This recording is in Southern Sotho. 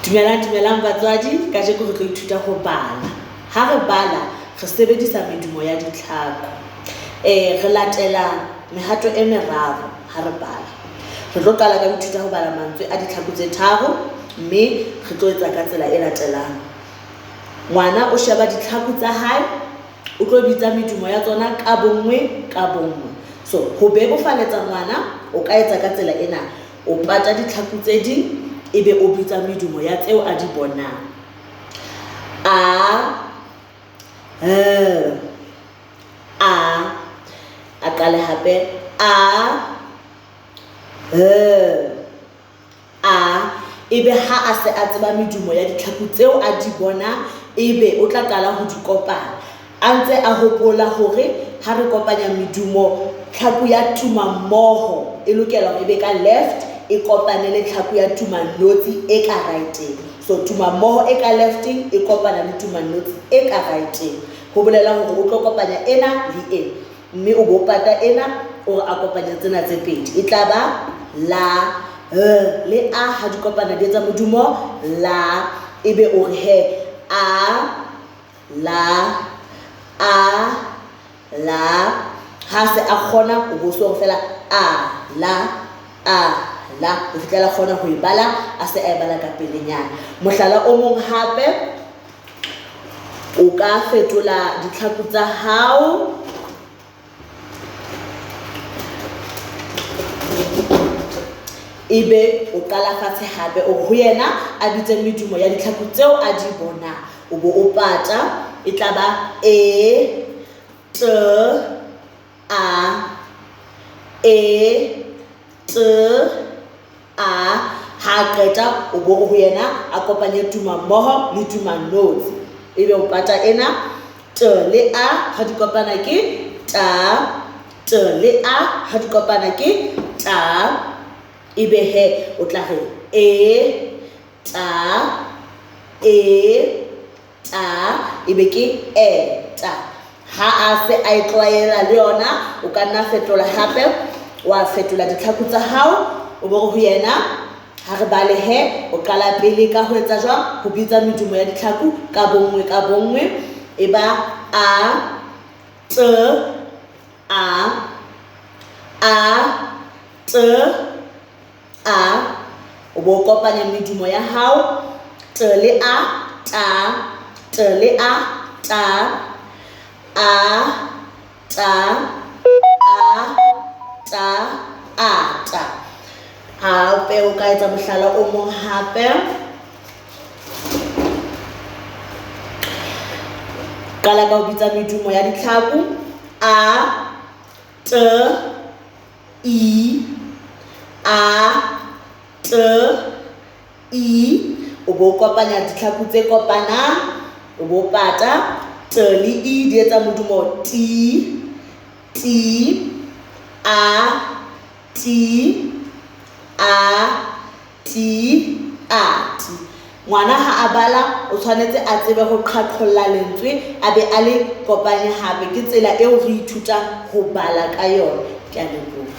Dumelang, dumelang batswadi. Kajeko re tlo ithuta ho bala. Ha re bala, re sebedisa medumo ya ditlhaku. Re latela mehato e meraro ha re bala. Re tlo qala ka ho ithuta ho bala mantswe a ditlhaku tse tharo, mme re tlo etsa ka tsela e latelang. Ngwana o sheba ditlhaku tsa hae, o tlo bitsa medumo ya tsona ka bonngwe ka bonngwe. So, ho bebofaletsa ngwana, o ka etsa ka tsela ena. O pata ditlhaku tse ding, ebe o bitsa medumo ya tseo a di bonang. A, L, A. A qale hape. A, L, A. Ebe ha a se a tseba medumo ya ditlhaku tseo a di bonang, ebe o tla qala ho di kopanya. A ntse a hopola hore ha re kopanya medumo, tlhaku ya tumammoho e lokela hore e be ka left, e kopane le tlhaku ya tumannotsi e ka right-eng. So tumammoho e ka left-eng e kopana le tumannotsi e ka right-eng. Ho bolela hore o tlo kopanya ena le ena, mme o bo pata ena o re a kopanya tsena tse pedi. E tla ba la, L le A ha di kopana di etsa modumo la, ebe o re he A, la, A, la. Ha se a kgona, o bo so re fela A, la, A, la, ho fihlela kgona ho e bala, a se a e bala ka pelenyana. Mohlala o mong hape, o ka fetola ditlhaku tsa hao. Ebe o qala fatshe hape, o re ho yena a bitse medumo ya ditlhaku tseo a di bonang. O bo o pata, e tla ba E, T, A, E, T, A. Ha a qeta, o bo re ho yena a kopanye tumammoho le tumannotsi. Ebe o pata ena, T le A ha di kopana ke ta, T le A ha di kopana ke ta. Ebe he o tla re E, ta, E, ta, ebe ke E, ta. Ha a se a e tlwaela le yona, o ka nna fetola hape, wa fetola ditlhaku tsa hao, o bo re ho yena ha re bale he, o qala pele ka ho etsa jwang? Ho bitsa medumo ya ditlhaku ka bonngwe ka bonngwe. E ba A, T, A, A, T, A. O bo kopanya medumo ya hao, T le A, ta, T le A, ta, A, ta, A, ta, A, ta. Hape o ka etsa mohlala o mong hape. Qala ka ho bitsa medumo ya ditlhaku. A, T, I, A, T, I. O bo kopanya ditlhaku tse kopanang, o bo pata. T le I di etsa modumo T, T, A, T, A, T, A, T. Ngwana ha a bala, o tshwanetse a tsebe ho qhaqholla lentswe, a be a le kopanye hape. Ke tsela eo re ithutang ho bala ka yona. Ke a leboha.